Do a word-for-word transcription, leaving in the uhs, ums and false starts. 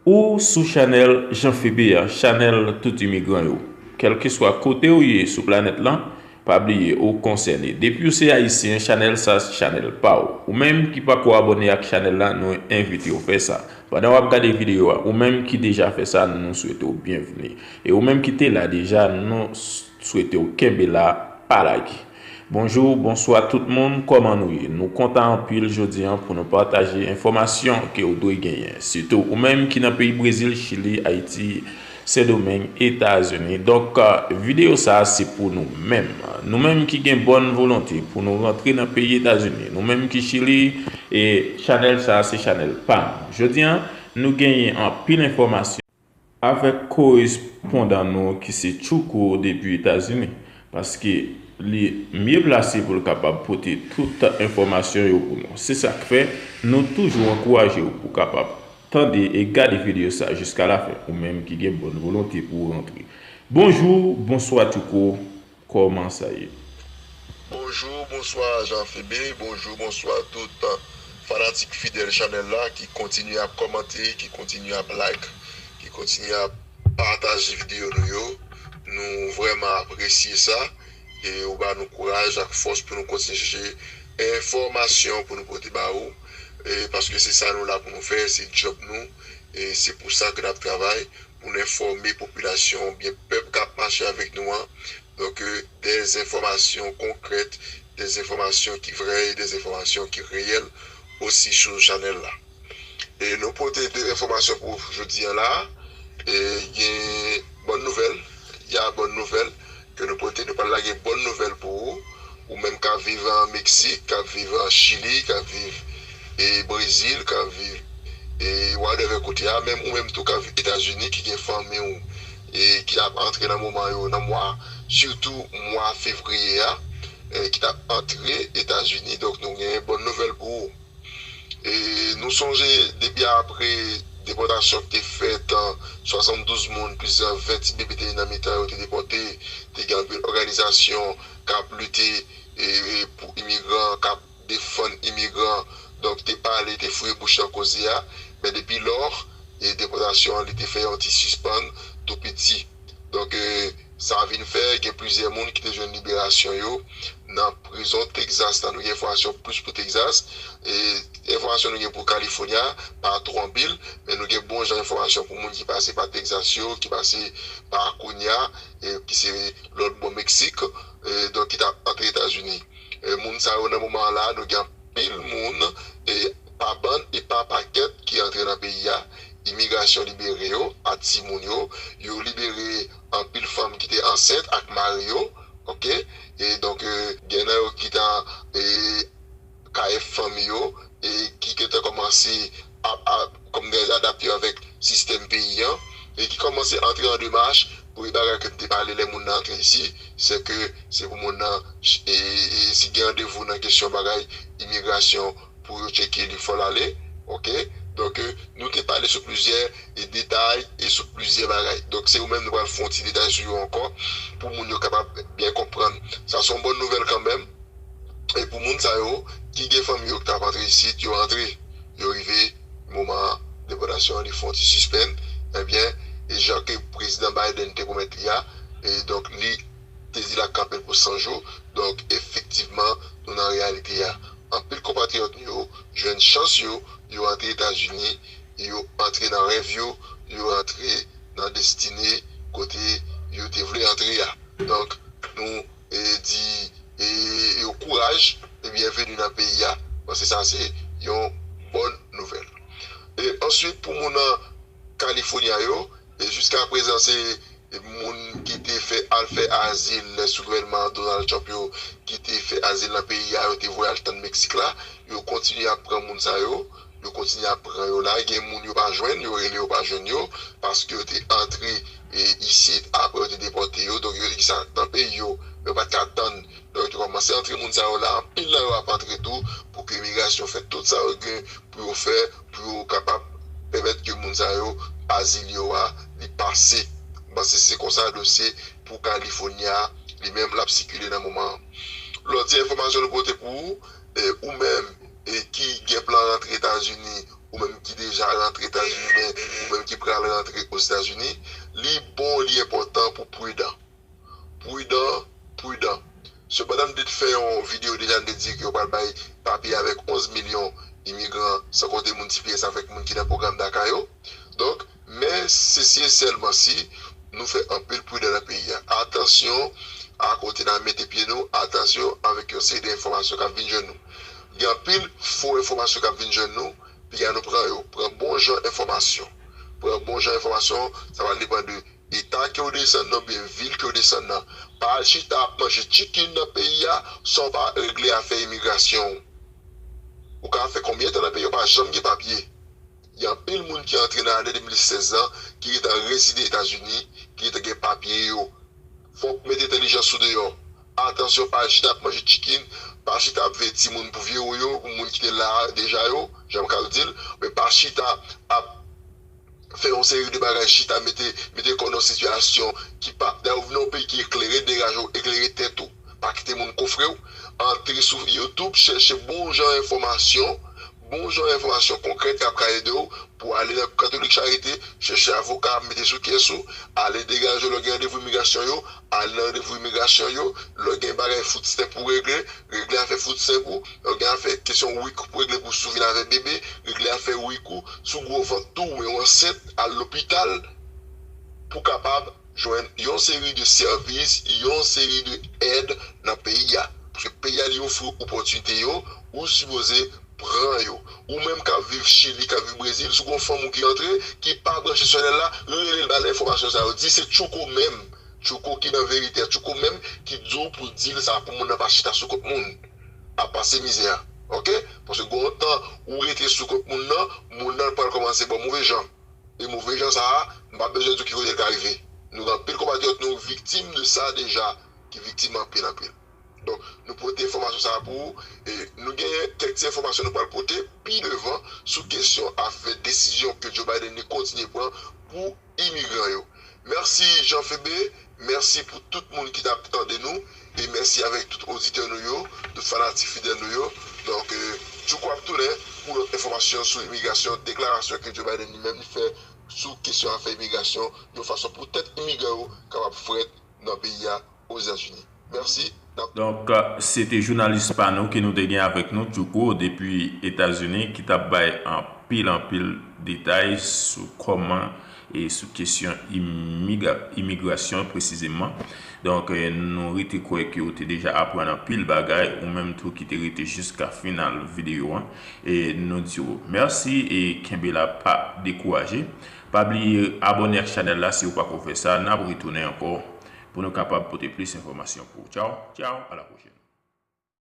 Ou sou chanèl Jean Febe a, chanèl tout imigran yo. Kèlkeswa kote w ye sou planèt lan, pa bliye ou konsène. Depi w se ayisyen, chanèl sa se chanèl pa w. Ou menm ki pako abòne ak chanèl la, nou envite w fè sa. Pandan w ap gade videyo a, ou menm ki deja fè sa, nou swete w byenvni. E ou menm ki te la deja, nou s- swete w kenbe la, pa lage. Bonjou, bonswa tout moun, kòman nou ye? Nou kontan anpil jodi a pou nou pataje enfòmasyon ke w dwe genyen, sitou ou menm ki nan peyi Brezil, Chili, Ayiti, Sendomeng, Etazini. Donk, videyo sa a se pou nou menm. Nou menm ki gen bòn volonte pou nou rantre nan peyi Etazini, nou menm ki Chili, e chanèl sa a se chanèl pa nou. Jodi a, nou genyen anpil enfòmasyon avèk korespondan nou ki se Tchouko depi Etazini, paske li mye plase pou l kapab pote tout enfòmasyon yo pou nou. Se sa k fè nou toujou ankouraje w pou w kapab tande e gade videyo sa a jiska lafen, ou menm ki gen bòn volonte pou w rantre. Bonjou, bonswa Tchouko, kòman sa ye? Bonjou, bonswa Jean Febe, bonjou, bonswa tout fanatik fidèl chanèl la ki kontinye ap kòmante, ki kontinye ap like, ki kontinye ap pataje videyo nou yo. Nou vrèman apresye sa. E ou ba nou kouraj ak fòs pou nou kontinye chèche enfòmasyon pou nou pote ba ou. E paske se sa nou la pou nou fè, se djòb nou. E se pou sa ke n ap travay, pou n enfòme popilasyon oubyen pèp k ap mache avèk nou an. Donk, de enfòmasyon konkrèt, de enfòmasyon ki vrè e de enfòmasyon ki reyèl osi sou chanèl la. E nou pote de enfòmasyon pou jodi a la. E gen bòn nouvèl, y a bòn nouvèl ke nou pote, nou pral lage bòn nouvèl pou ou. Ou menm k ap viv an Meksik, k ap viv an Chili, k ap viv e Brezil, k ap viv e whatever kote a, menm ou menm tou k ap viv Etazini, ki gen fanmi w e ki ap antre nan moman yo, nan mwa, sitou mwa fevriye a, e ki t ap antre Etazini. Donk, nou gen bòn nouvèl pou ou. E nou sonje, depi apre depòtasyon ki te fèt, swasanndouz moun, plizyè ven ti bebe te nan mitan yo te depòte, te gen anpil òganizasyon k ap lite e, e pou imigran, k ap defann imigran, donk te pale, te fouye bouch nan koze a. Men depi lò, e depòtasyon an, li te fè yon ti sispann tou piti. Donk, e, sa vin fè gen plizyè moun ki te jwenn liberasyon yo nan prizon Texas la. Nou gen enfòmasyon plis pou Texas. E enfòmasyon nou gen pou California pa twò anpil, men nou gen bon jan enfòmasyon pou moun ki pase pa Texas yo, ki pase pa Cunha, e ki se lòt bò Meksik, e donk ki t ap antre Etazini. E moun sa yo nan moman an la, nou gen anpil moun, e pa bann e pa pakèt ki antre nan peyi a. Imigrasyon libere yo, ak timoun yo. Yo libere anpil fanm ki te ansent ak mari yo, oke? E donk, e, gen nan yo ki ta, e, kay fanmi yo, e ki gentan kòmanse ap, ap, kòm gen adapte yo avèk sistèm peyi an, e ki kòmanse antre an demach pou e bagay ke m te pale lè moun nan antre isi, se ke se pou moun nan, e, e si gen randevou nan kesyon bagay imigrasyon, pou yo tcheke li fò l ale, oke? Donk, e, nou te pale sou plizyè, e, detay e sou plizyè bagay. Donk, se yo menm nou pral fè yon ti detay sou yo ankò, pou moun yo kapab byen konprann. Sa se yon bòn nouvèl kanmenm. E pou moun sa yo ki gen fanmi yo ki t ap antre isit, yo antre, yo rive, moman depòtasyon an, li fè yon ti sispann, ebyen, e jan ke prezidan Biden te pwomèt li a, e donk, li te di l ap kanpe l pou san jou. Donk, efektivman, nou nan reyalite a. Anpil konpatriyòt nou yo jwenn chans yo, yo antre Etazini, yo antre nan rèv yo, yo antre nan destine kote yo te vle antre a. Donk, nou, e, di, e, yo kouraj e byenveni nan peyi a. Paske sa se yon bòn nouvèl. E answit, pou moun nan California yo, e jiska prezan se moun ki te fè al fè azil sou gouvènman Donald Trump yo, ki te fè azil nan peyi a, yo te voye al tann Meksik la, yo kontinye ap pran moun sa yo, yo kontinye ap pran yo la, gen moun yo pa jwenn, yo rele yo pa jwenn yo, paske yo te antre, e, isit, apre yo te depòte yo, donk yo te gen sa nan peyi yo, men yo pa t ka tann, donk yo te kòmanse antre moun sa yo la, anpil nan yo ap antre tou, pou ke imigrasyon fè tout sa yo gen pou yo fè, pou yo kapab pèmèt ke moun sa yo, azil yo a, li pase. M panse se konsa dosye pou California li menm l ap sikile nan moman an. Lòt ti enfòmasyon nou pote pou ou, e, ou menm, e, ki gen plan rantre Etazini, ou menm ki deja rantre Etazini, men ou menm ki antre Ozetazini, li bon, li enpòtan pou pridan. Pridan, pridan. Sepandan, m te fè yon videyo deja, m te di ke yo pral bay papye avèk onz milyon imigran, san konte moun T P S avèk moun ki nan pwogram DACA yo. Donk, men se si e sèlman si nou fè anpil pridan nan peyi a. Atansyon a kote n ap mete pye nou, atansyon avèk yon seri de enfòmasyon k ap vin jwenn nou. Gen anpil fo enfòmasyon k ap vin jwenn nou, piga nou pran yo. Pran bon jan enfòmasyon. Pran bon jan enfòmasyon, sa va depann de eta ke w desann nan oubyen vil ke w desann nan. Pa al chita ap manje chicken nan peyi a san w pa regle afè imigrasyon w. Ou ka fè konbyen tan nan peyi a, w pa janm gen papye. Gen anpil moun ki antre nan ane de mil sèz lan, ki gentan rezide Etazini, ki gentan gen papye yo. Fòk mete entèlijans ou deyò. Atansyon, pa chita ap manje chicken, pa chita ap veye timoun pou vye yo, pou moun ki te la a deja yo, jan m ka di l, men pa chita ap fè yon seri de bagay, chita mete, mete kò w nan sitiyasyon ki pa, dayè ou vin nan yon peyi ki eklere, degaje w, eklere tèt ou. Pa kite moun kofre w. Antre sou YouTube, chèche bon jan enfòmasyon, bon jan enfòmasyon konkrèt k ap ka ede w pou ale nan Katolik Charite, chèche avoka, mete sou kès ou, ale degaje w lè w gen randevou imigrasyon yo, ale nan randevou imigrasyon yo, lè w gen bagay food stamp pou regle, regle afè food stamp ou, lè w gen afè kesyon WIC pou regle pou si w vin avèk bebe, regle afè WIC ou, si w gwo vant tou, men w ansent, al lopital pou w kapab jwenn yon seri de sèvis, yon seri de èd nan peyi a. Paske peyi a li ofri w opòtinite yo, ou sipoze pran yo. Ou menm k ap viv Chili, k ap viv Brezil, si w gen yon fanm ou ki antre, ki pa branche sou Enel la, rele l, ba l enfòmasyon sa yo. Di se Tchouko menm, Tchouko ki nan verite a, Tchouko menm ki di w pou di l sa pou moun nan pa chita sou kont moun ap pase mizè a. Oke? Paske gen yon tan ou rete sou kont moun nan, moun nan pral kòmanse ba w move jan. E move jan sa a, m pa bezwen di w ki kote l ka rive. Nou gen anpil konpatriyòt nou viktim de sa deja, ki viktim anpil, anpil. Donk, nou pote enfòmasyon sa a pou ou. E nou gen kèk ti enfòmasyon nou pral pote pi devan sou kesyon afè desizyon ke Joe Biden li kontinye pran pou imigran yo. Mèsi Jean Phébé, mèsi pou tout moun ki t ap tande nou, e mèsi avèk tout oditè nou yo, tout fanatik fidèl nou yo. Donk, eh, Tchouko ap tounen pou lòt enfòmasyon sou imigrasyon, deklarasyon ke Joe Biden li menm li fè sou kesyon afè imigrasyon, yon fason pou tèt imigran yo kapab frèt nan peyi a, Ozetazini. Mèsi. Donk, se te jounalis pa nou ke nou te gen avèk nou, Tchouko, depi Etazini, ki t ap bay anpil, anpil detay sou kòman e sou kesyon imigra-, imigrasyon presizeman. Donk, eh, nou rete kwè ke w te deja aprann anpil bagay, ou menm tou ki te rete jiska final videyo an. E nou di w mèsi e kenbe la, pa dekouraje. Pa bliye abòne ak chanèl la si w pako fè sa. N ap retounen ankò pou nou kapab pote plis enfòmasyon pou ou. Tchaw, tchaw, a la pwochèn.